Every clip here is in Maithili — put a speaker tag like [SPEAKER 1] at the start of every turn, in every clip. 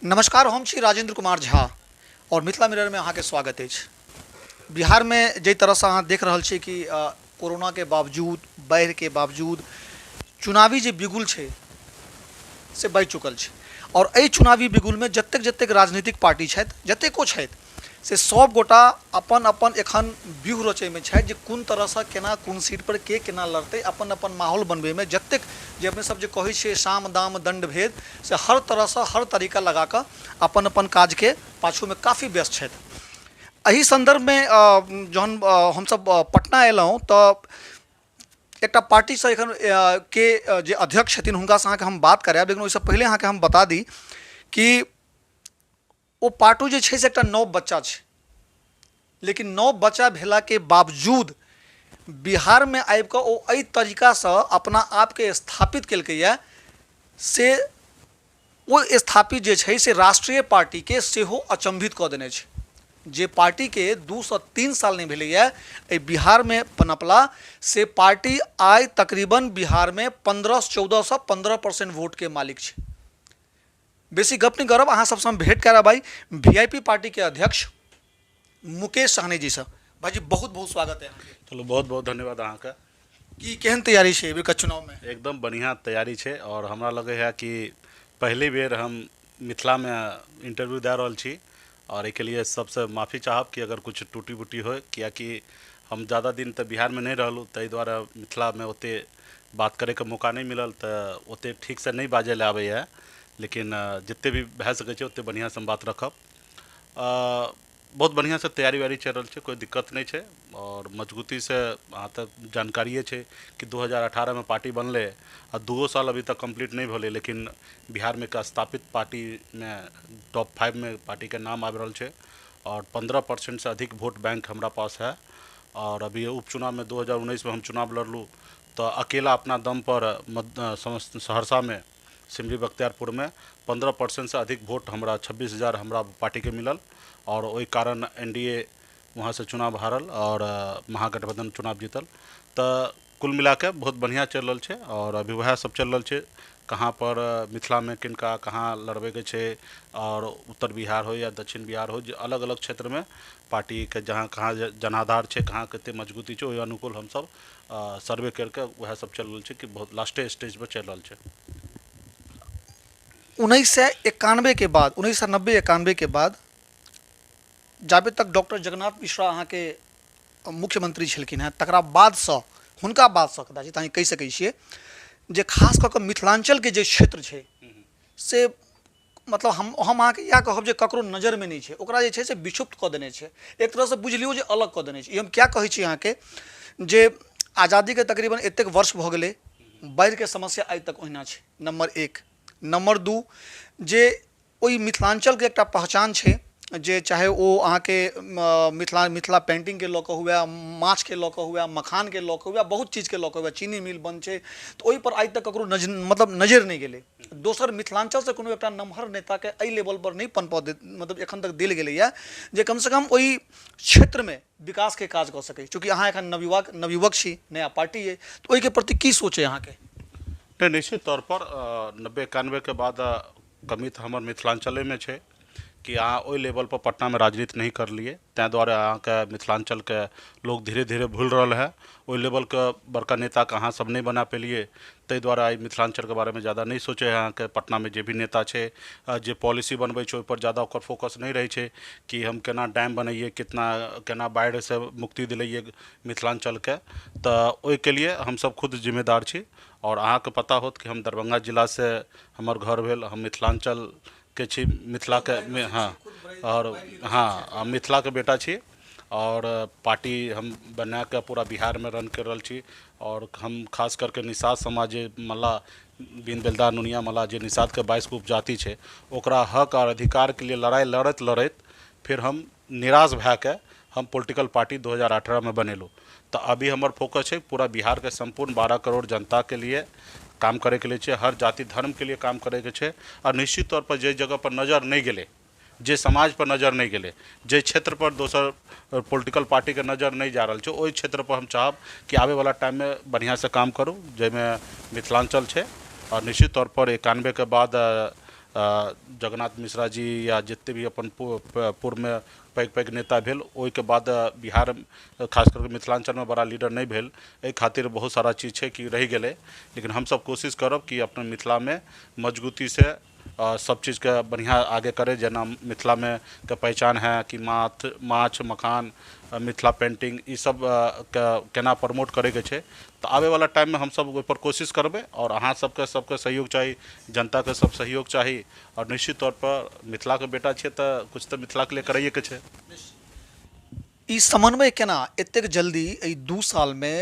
[SPEAKER 1] नमस्कार, हम छी राजेंद्र कुमार झा और मिथिला मिरर में अहाँके स्वागत अछि। बिहार में जाहि तरह से अहाँ देख रहल छी कि कोरोना के बावजूद, बाढ़ि के बावजूद चुनावी जे बिगुल छै से बाजि चुकल छै और एहि चुनावी बिगुल में जतेक जतेक राजनीतिक पार्टी छथि, जतेको छथि, से सब गोटा अपन अपन एखन व्यूह रचैमे छथि जे कोन तरहसँ केना कोन सीट पर के केना लड़तै। अपन अपन माहौल बनबैमे जतेक जे अपने सब जे कहै छियै साम दाम दण्ड भेद, से हर तरहसँ हर तरीका लगा कऽ अपन अपन काजके पाछूमे काफी व्यस्त छथि। एहि सन्दर्भमे जहन हमसब पटना अयलहुँ तऽ एकटा पार्टीसँ एखन के जे अध्यक्ष छथिन, हुनकासँ अहाँके हम बात करायब, लेकिन ओहिसँ पहिले अहाँके हम बता दी कि ओ पार्टो जे छै से एकटा नव बच्चा छै, लेकिन नव बच्चा भेलाके बावजूद बिहारमे आबि कऽ ओ एहि तरीकासँ अपना आपके स्थापित केलकैए, से ओ स्थापित जे छै से राष्ट्रीय पार्टीके सेहो अचंभित कऽ देने छै। जे पार्टीके 2 सँ 3 साल नहि भेलैए एहि बिहारमे पनपला, से पार्टी आइ तकरीबन बिहारमे 15, 14 सँ 15% वोटके मालिक छै। बेसी गप नहि करब, अहाँ सबसँ हम भेंट करायब आइ वीआईपी पार्टी के अध्यक्ष मुकेश सहनी जी से। भाईजी, बहुत बहुत स्वागत है अहाँके।
[SPEAKER 2] चलू, बहुत बहुत धन्यवाद अहाँके।
[SPEAKER 1] की केहन तैयारी छै एहिबेरका चुनावमे?
[SPEAKER 2] एकदम बढ़िआँ तैयारी छै आओर हमरा लगै है कि पहली बेर हम मिथिलामे इंटरव्यू दए रहल छी आओर एहिके लिए सबसँ माफी चाहब कि अगर किछु टूटी बूटी होइ, किएकि हम ज्यादा दिन तऽ बिहारमे नहि रहलहुँ, ताहि दुआरे मिथिलामे ओतेक बात करैके मौका नहि मिलल, तऽ ओतेक ठीकसँ नहि बाजै लए आबैए, लेकिन जतेक भी भए सकै छै ओतेक बढ़िआँसँ हम बात रखब। बहुत बढ़िआँसँ तैयारी उयारी चलि रहल छै, कोइ दिक्कत नहि छै आओर मजबूतीसँ। अहाँ तऽ जानकारिए छै कि 2018मे पार्टी बनलै आ 2 साल अभी तक कम्प्लीट नहि भेलै, लेकिन बिहारमे एक स्थापित पार्टीमे टॉप 5मे पार्टीके नाम आबि रहल छै आओर 15%सँ अधिक वोट बैंक हमरा पास है। आओर अभी उपचुनावमे 2019मे हम चुनाव लड़लहुँ तऽ अकेला अपना दम पर सहरसामे सिमरी बख्तियारपुरमे 15%सँ अधिक वोट हमरा, 26,000 हमरा पार्टीके मिलल आओर ओहि कारण एनडीए वहाँसँ चुनाव हारल आओर महागठबंधन चुनाव जीतल। तऽ कुल मिलाके बहुत बढ़िआँ चलि रहल छै आओर अभी वएह सब चलि रहल छै, कहाँ पर मिथिलामे किनका कहाँ लड़बैके छै आओर उत्तर बिहार हो या दक्षिण बिहार हो, जे अलग अलग क्षेत्रमे पार्टीके जहाँ कहाँ जनाधार छै, कहाँ कतेक मजबूती छै, ओहि अनुकूल हमसब सर्वे करिके वएह सब चलि रहल छै कि बहुत लास्टे स्टेजपर चलि रहल छै।
[SPEAKER 1] 1991 के बाद, 1990 91 के बाद जाबे तक डॉक्टर जगन्नाथ मिश्रा अहाँके मुख्यमंत्री छलखिन हेँ, तकरा बादसँ, हुनका बादसँ कदाचित अहाँ कहि सकै छियै जे खास कऽ कऽ मिथिलाञ्चलके जे क्षेत्र छै से मतलब हम अहाँके इएह कहब जे ककरो नजरिमे नहि छै। ओकरा जे छै से विक्षुब्ध कऽ देने छै, एक तरहसँ बुझि लियौ जे अलग कऽ देने छै। ई हम किया कहै छी अहाँके जे आजादीके तकरीबन एतेक वर्ष भऽ गेलै, बाढ़िके समस्या आइ तक ओहिना छै, नम्बर एक। नम्बर दू, जे ओहि मिथिलाञ्चलके एकटा पहचान छै जे चाहे ओ अहाँके मिथिला मिथिला पेन्टिंगके लऽ कऽ हुए, माछके लऽ कऽ हुए, मखानके लऽ कऽ हुए, बहुत चीजके लऽ कऽ हुए, चीनी मिल बन्द छै, तऽ ओहिपर आइ तक ककरो नजर मतलब नजरि नहि गेलै। दोसर, मिथिलाञ्चलसँ कोनो एकटा नमहर नेताके एहि लेवलपर नहि पनपऽ दे मतलब एखन तक देल गेलैए जे कमसँ कम ओहि क्षेत्रमे विकासके काज कऽ सकै। चूँकि अहाँ एखन नवयुवक नवयुवक छी, नया पार्टी अइ, तऽ ओहिके प्रति की सोच अइ अहाँके?
[SPEAKER 2] नहि, निश्चित तौरपर 90 91के बाद कमी तऽ हमर मिथिलाञ्चलेमे छै कि अहाँ ओहि लेवलपर पटनामे राजनीति नहि करलियै, ताहि दुआरे अहाँके मिथिलाञ्चलके लोक धीरे धीरे भूलि रहल हइ। ओहि लेवलके बड़का नेताके अहाँ सब नहि बना पेलियै, ताहि दुआरे आइ मिथिलाञ्चलके बारेमे जादा नहि सोचै हइ अहाँके। पटनामे जे भी नेता छै, जे पॉलिसी बनबै छै, ओहिपर जादा ओकर फोकस नहि रहै छै कि हम केना डैम बनैयै, कितना केना बाढ़िसँ मुक्ति दिलैयै मिथिलाञ्चलके। तऽ ओहिके लिए हमसब खुद जिम्मेदार छी आओर अहाँके पता होत कि हम दरभंगा जिलासँ हमर घर भेल, हम मिथिलाञ्चलके छी, मिथिलाके, हँ, आओर हँ, मिथिलाके बेटा छी आओर पार्टी हम बनाके पूरा बिहारमे रन करि रहल छी। आओर हम खास करके निषाद समाज, जे मल्लाह, बिन बेलदार, नुनिया मल्लाह, जे निषादके 22 गो उपजाति छै, ओकरा हक आओर अधिकारके लिए लड़ाइ लड़ैत लड़ैत फेर हम निराश भए कऽ हम पोलिटिकल पार्टी 2018मे बनेलहुँ। तऽ अभी हमर फोकस छै पूरा बिहारके सम्पूर्ण 12 करोड़ जनताके लिए काम करैके लिए छै, हर जाति धर्मके लिए काम करैके छै। आओर निश्चित तौरपर जे जगहपर नजर नहि गेलै, जे समाजपर नजर नहि गेलै, जे क्षेत्रपर दोसर पोलिटिकल पार्टीके नजर नहि जा रहल छै, ओहि क्षेत्रपर हम चाहब कि आबैवला टाइममे बढ़िआँसँ काम करू, जाहिमे मिथिलाञ्चल छै। आओर निश्चित तौरपर 91के बाद जगन्नाथ मिश्रा जी या जते भी अपन पूर्वमे पैघ पैघ नेता भेल, ओहिके बाद बिहार खास करके मिथिलाञ्चलमे बड़ा लीडर नहि भेल। एहि खातिर बहुत सारा चीज छै कि रहि गेलै, लेकिन हमसब कोशिश करब कि अपना मिथिलामे मजबूतीसँ सब चीजके बढ़िआँ आगे करै। जेना मिथिलामे के पहचान है कि माछ मखान, मिथिला पेन्टिंग, ई सब के केना प्रमोट करैके छै। तऽ आबैवला टाइममे हमसब ओहिपर कोशिश करबै आओर अहाँ सबके सबके सहयोग चाही, जनताके सब सहयोग चाही। आओर निश्चित तौरपर मिथिलाके बेटा छियै तऽ किछु तऽ मिथिलाके लिए करैएके छै।
[SPEAKER 1] ई समन्वय केना एतेक जल्दी एहि 2 सालमे,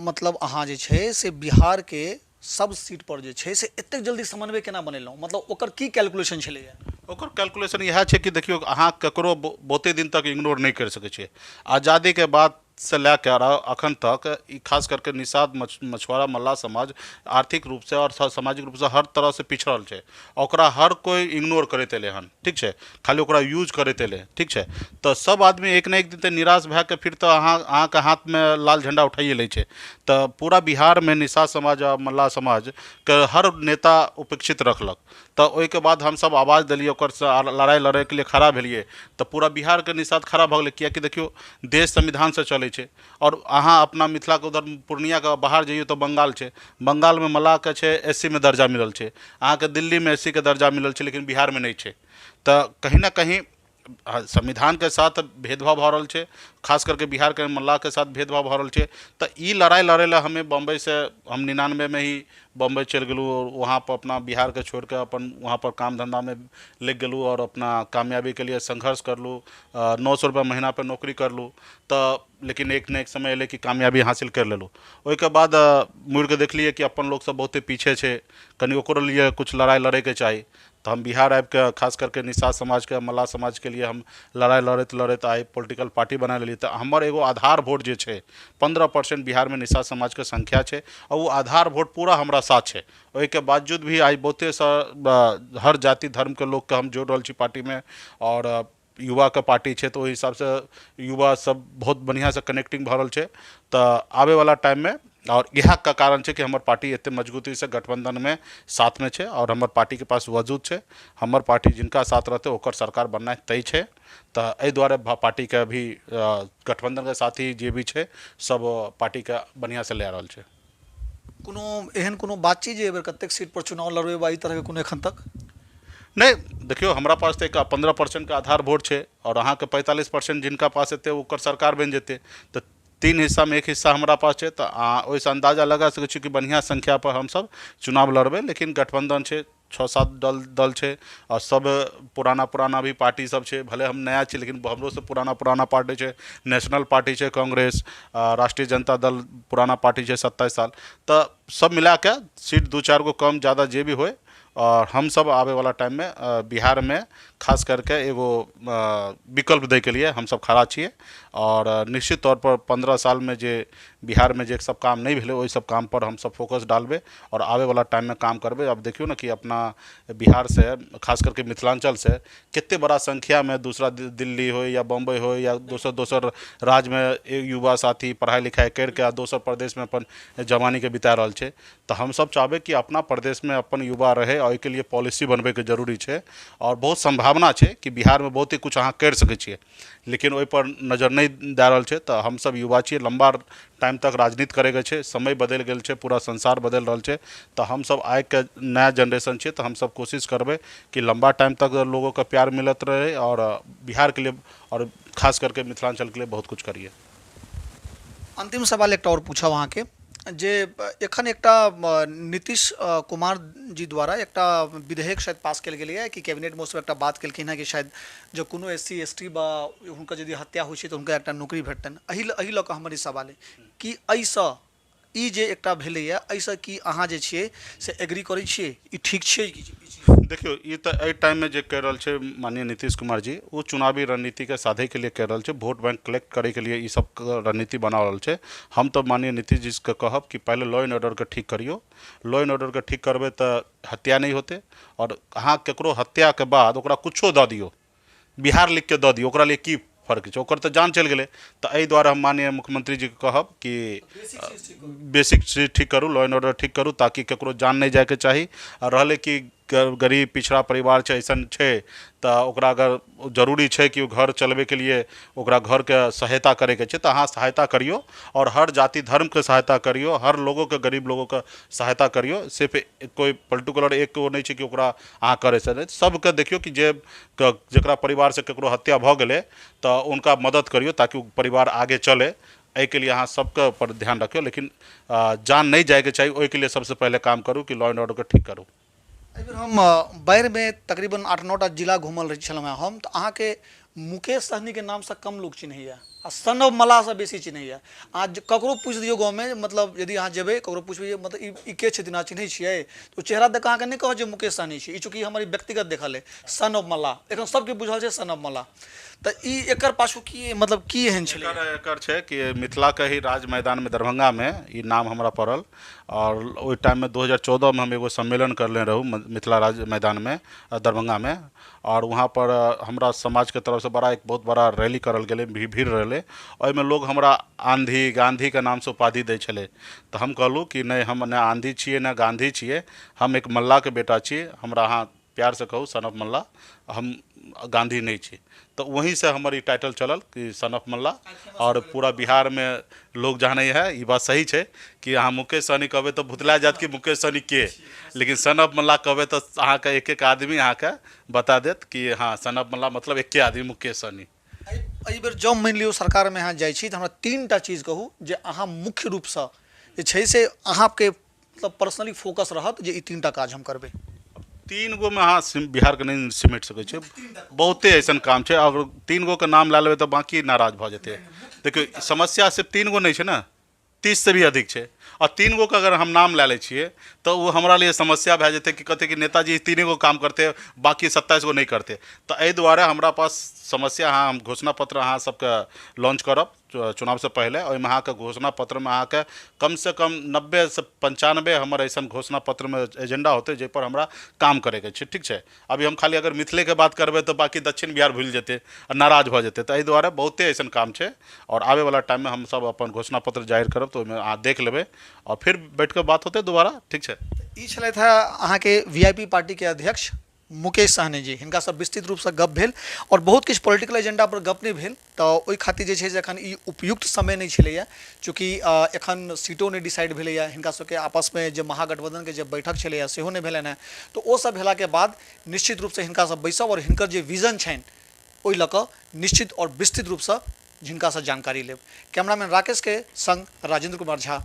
[SPEAKER 1] मतलब अहाँ जे छै से बिहारके सब सीट पर जे छै से एतेक जल्दी समन्वय केना बनेलहुँ, मतलब ओकर की कैलकुलेशन छलैए?
[SPEAKER 2] ओकर कैलकुलेशन इएह छै कि देखियौ, अहाँ ककरो बहुते दिन तक इग्नोर नहि करि सकै छियै। आजादीके बाद से लए कऽ अखन तक ई खास करके निषाद, मछुआरा, मल्लाह समाज आर्थिक रूपसँ आओर सामाजिक रूपसँ हर तरहसँ पिछड़ल छै। ओकरा हर कोइ इग्नोर करैत एलै हन, ठीक छै, खाली ओकरा यूज करैत एलै, ठीक छै। तऽ सब आदमी एक ने एक दिन तऽ निराश भए कऽ फिर तऽ अहाँके हाथमे लाल झण्डा उठाइए लै छै। तऽ पूरा बिहारमे निषाद समाज आ मल्लाह समाजके हर नेता उपेक्षित रखलक। तऽ ओहिके बाद हमसब आवाज देलियै, ओकर लड़ाइ लड़ैके लिए खड़ा भेलियै, तऽ पूरा बिहारके निषाद खड़ा भऽ गेलै। किएकि देखियौ, देश संविधानसँ चलै छै आओर अहाँ अपना मिथिलाके उधर पूर्णियाके बाहर जइयौ तऽ बंगाल छै, बंगालमे मल्लाहके छै एस सी मे दर्जा मिलल छै, अहाँके दिल्लीमे एस सी के दर्जा मिलल छै, लेकिन बिहारमे नहि छै। तऽ कहीं ने कहीं संविधानके साथ भेदभाव भऽ रहल छै, खास करके बिहारके मल्लाहके साथ भेदभाव भऽ रहल छै। तऽ ई लड़ाइ लड़ै लए हमे बम्बइसँ हम 99मे ही बम्बइ चलि गेलहुँ आओर वहाँपर अपना बिहारके छोड़िके अपन वहाँपर काम धन्धामे लागि गेलहुँ आओर अपना कामयाबीके लिए संघर्ष करलहुँ। 900 रुपैआ महीनापर नौकरी करलहुँ। तऽ लेकिन एक ने एक समय एलै कि कामयाबी हासिल करि लेलहुँ। ओहिके बाद मुड़िके देखलियै कि अपन लोकसब बहुते पीछे छै, कनि ओकरो लिए किछु लड़ाइ लड़ैके चाही। तऽ हम बिहार आबिके खास करके निषाद समाजके, मल्लाह समाजके लिए हम लड़ाइ लड़ैत लड़ैत आइ पोलिटिकल पार्टी बना लेलियै। तऽ हमर एगो आधार वोट जे छै 15% बिहारमे निषाद समाजके संख्या छै आओर ओ आधार वोट पूरा हमरा साथ छै। ओहिके बावजूद भी आइ बहुते सँ हर जाति धर्मके लोकके हम जोड़ि रहल छी पार्टीमे। आओर युवाके पार्टी छै तऽ ओहि हिसाबसँ युवा सब बहुत बढ़िआँसँ कनेक्टिंग भऽ रहल छै। तऽ आबैवला टाइममे आओर इएहके कारण छै कि हमर पार्टी एते मजबूतीसँ गठबन्धनमे साथमे छै आओर हमर पार्टीके पास वजूद छै। हमर पार्टी जिनका साथ रहतै ओकर सरकार बननाइ तय छै। तऽ एहि दुआरे पार्टीके भी गठबन्धनके साथी जे भी छै सब पार्टीके बढ़िआँसँ लए रहल छै।
[SPEAKER 1] कोनो एहन कोनो बातचीत जे एहिबेर कतेक सीट पर चुनाव लड़बै वा एहि तरहके कोनो एखन तक
[SPEAKER 2] नहि? देखियौ, हमरा पास तऽ एक 15%के आधार वोट छै आओर अहाँके 45% जिनका पास हेतै ओकर सरकार बनि जेतै। तऽ 3 हिस्सामे 1 हिस्सा हमरा पास छै। तऽ अहाँ ओहिसँ अन्दाजा लगा सकै छी कि बढ़िआँ संख्यापर हमसब चुनाव लड़बै। लेकिन गठबन्धन छै, 6-7 दल छै आओर सब पुराना पुराना भी पार्टी सब छै। भले हम नया छी लेकिन हमरोसँ पुराना पुराना पार्टी छै। नेशनल पार्टी छै कांग्रेस, राष्ट्रीय जनता दल पुराना पार्टी छै 27 साल। तऽ सब मिलाके सीट 2-4 गो कम जादा जे भी होइ, आओर हमसब आबैवला टाइममे बिहारमे खास करके एगो विकल्प दैके लिए हमसब खड़ा छियै। आओर निश्चित तौरपर 15 सालमे जे बिहारमे जे सब काम नहि भेलै ओहि सब कामपर हमसब फोकस डालबै आओर आबैवला टाइममे काम करबै। आब देखियौ ने कि अपना बिहारसँ खास करके मिथिलाञ्चलसँ कते बड़ा संख्यामे दूसरा दिल्ली होइ या बम्बइ होइ या दोसर दोसर राज्यमे युवा साथी पढ़ाइ लिखाइ करिके आओर दोसर प्रदेशमे अपन जवानीके बिता रहल छै। तऽ हमसब चाहबै कि अपना प्रदेशमे अपन युवा रहै आओर ओहिके लिए पॉलिसी बनबैके जरूरी छै। आओर बहुत सम्भावना छै कि बिहारमे बहुत ही किछु अहाँ करि सकै छियै, लेकिन ओहिपर नजर नहि दए रहल छै। तऽ हमसब युवा छियै, लम्बा टाइम तक राजनीति करैके छै। समय बदलि गेल छै, पूरा संसार बदलि रहल छै। तऽ हमसब आइके नया जेनरेशन छियै, तऽ हमसब कोशिश करबै कि लम्बा टाइम तक लोगोके प्यार मिलत रहै आओर बिहारके लिए आओर खास करके मिथिलाञ्चलके लिए बहुत किछु करियै।
[SPEAKER 1] अन्तिम सवाल एकटा आओर पूछब अहाँके जे एखन एकटा नीतीश कुमार जी द्वारा एकटा विधेयक शायद पास कयल गेलैए कि कैबिनेटमे ओसभ एकटा बात केलखिन हेँ कि शायद जँ कोनो एस सी, एस टी बा हुनकर यदि हत्या होइ छै तऽ हुनका एकटा नौकरी भेटतनि। एहि लऽ कऽ हमर ई सवाल अइ कि एहिसँ ई जे एकटा भेलैए एहिसँ की अहाँ जे छियै से एग्री करै छियै, ई ठीक छियै कि ई चीज?
[SPEAKER 2] देखियौ, ई तऽ एहि टाइममे जे कहि रहल छै माननीय नीतीश कुमार जी, ओ चुनावी रणनीतिके साधैके लिए कहि रहल छै, वोट बैंक कलेक्ट करैके लिए ई सब रणनीति बना रहल छै। हम तऽ माननीय नीतीश जीके कहब कि पहिले लॉ एंड ऑर्डरके ठीक करियौ। लॉ एंड ऑर्डरके ठीक करबै तऽ हत्या नहि होतै। आओर अहाँ ककरो हत्याके बाद ओकरा किछो दऽ दियौ, बिहार लिखके दऽ दियौ, ओकरा लिए की फर्क छै? ओकर तऽ जान चलि गेलै। तऽ एहि दुआरे हम माननीय मुख्यमंत्री जीके कहब कि बेसिक चीज ठीक करू, लॉ एंड ऑर्डर ठीक करू, ताकि ककरो जान नहि जाइके चाही। आ रहलै कि गरीब पिछड़ा परिवार छै, अइसन छै, तऽ ओकरा अगर जरूरी छै कि ओ घर चलबैके लिए ओकरा घरके सहायता करैके छै, तऽ अहाँ सहायता करियौ आओर हर जाति धर्मके सहायता करियौ, हर लोगोके, गरीब लोगोके सहायता करियौ। सिर्फ कोइ पर्टिकुलर एक ओ नहि छै कि ओकरा अहाँ करै से, सबके देखियौ कि जे जकरा परिवारसँ ककरो हत्या भऽ गेलै तऽ हुनका मदद करियौ ताकि ओ परिवार आगे चलै। एहिके लिए अहाँ सबके पर ध्यान रखियौ, लेकिन जान नहि जाइके चाही, ओहिके लिए सबसँ पहिले काम करू कि लॉ एंड ऑर्डरके ठीक करू।
[SPEAKER 1] एहिबेर हम बाढ़िमे तकरीबन 8-9 टा जिला घूमल रहै छलहुँ हेँ हम, तऽ अहाँके मुकेश सहनीके नामसँ कम लोक चिन्हैए आ सन ऑफ मल्लाहसँ बेसी चिन्हैए। अहाँ ककरो पूछि दियौ गाँवमे, मतलब यदि अहाँ जेबै ककरो पुछबै जे मतलब ई के छथिन, अहाँ चिन्है छियै, तऽ ओ चेहरा देख कऽ अहाँके नहि कहत जे मुकेश सहनी छी। ई चूँकि हमर ई व्यक्तिगत देखल अइ, सन ऑफ मल्लाह एखन सबके बुझल छै सन ऑफ मल्लाह। तऽ ई एकर पाछू की मतलब की एहन छलै?
[SPEAKER 2] एकर छै कि मिथिलाके ही राज मैदानमे दरभंगामे ई नाम हमरा पड़ल आओर ओहि टाइममे 2014मे हम एगो सम्मेलन करले रहूँ मिथिला राज मैदानमे दरभंगामे, आओर वहाँपर हमरा समाजके तरफसँ बड़ा एक बहुत बड़ा रैली करल गेलै, भीड़ रहलै, ओहिमे लोग हमरा आँधी गाँधीके नामसँ उपाधि दै छलै। तऽ हम कहलहुँ कि नहि, हम नहि आँधी छियै नहि गाँधी छियै, हम एक मल्लाहके बेटा छी, हमरा अहाँ प्यारसँ कहू सन ऑफ मल्लाह, हम गाँधी नहि छी। तऽ वहीँसँ हमर ई टाइटल चलल कि सन ऑफ मल्लाह, आओर पूरा बिहारमे लोग जानै है। ई बात सही छै कि अहाँ मुकेश सहनी कहबै तऽ भुतला जायत कि मुकेश सहनी के, लेकिन सन ऑफ मल्लाह कहबै तऽ अहाँके एक एक आदमी अहाँके बता देत कि हँ, सन ऑफ मल्लाह मतलब एके आदमी मुकेश सहनी।
[SPEAKER 1] एहि बेर जँ मानि लियौ सरकारमे अहाँ जाइ छी तऽ हमरा 3 टा चीज कहू जे अहाँ मुख्य रूपसँ जे छै से अहाँके मतलब पर्सनली फोकस रहत जे ई 3 टा काज हम करबै।
[SPEAKER 2] 3 गो मे अहाँ बिहारके नहि सिमटि सकै छै, बहुते अइसन काम छै। अगर 3 गो के नाम लए लेबै तऽ बाँकी नाराज भऽ जेतै। देखियौ, समस्या सिर्फ 3 गो नहि छै ने, 30 से भी अधिक छै, आओर 3 गो के अगर हम नाम लए लै छियै तऽ ओ हमरा लिए समस्या भए जेतै कि कहतै कि नेताजी 3 गो काम करतै, बाँकी 27 गो नहि करतै। तऽ एहि दुआरे हमरा पास समस्या, अहाँ हम घोषणा पत्र अहाँ सबके लॉन्च करब चुनावसँ पहिले, ओहिमे अहाँके घोषणा पत्रमे अहाँके कमसँ कम 90 से 95 हमर अइसन घोषणा पत्रमे एजेंडा होतै जाहिपर हमरा काम करैके छै। ठीक छै, अभी हम खाली अगर मिथिलेके बात करबै तऽ बाँकी दक्षिण बिहार भूलि जेतै आ नाराज भऽ जेतै। तऽ एहि दुआरे बहुते अइसन काम छै आओर आबैवला टाइममे हमसब अपन घोषणा पत्र जाहिर करब तऽ ओहिमे अहाँ देख लेबै आओर फिर बैठिकऽ बात होतै दोबारा। ठीक छै।
[SPEAKER 1] ई छलथि हेँ अहाँके वीआईपी पार्टीके अध्यक्ष मुकेश सहनी जी। हिनकासँ विस्तृत रूपसँ गप भेल आओर बहुत किछु पॉलिटिकल एजेंडा पर गप नहि भेल, तऽ ओहि खातिर जे छै से एखन ई उपयुक्त समय नहि छलैए, चूँकि एखन सीटो नहि डिसाइड भेलैए, हिनका सबके आपसमे जे महागठबंधनके जे बैठक छलैए सेहो नहि भेलनि हेँ। तऽ ओ सब भेलाके बाद निश्चित रूपसँ हिनकासँ बैसब आओर हिनकर जे विजन छनि ओहि लऽ कऽ निश्चित आओर विस्तृत रूपसँ हिनकासँ जानकारी लेब। कैमरामैन राकेशके संग राजेंद्र कुमार झा,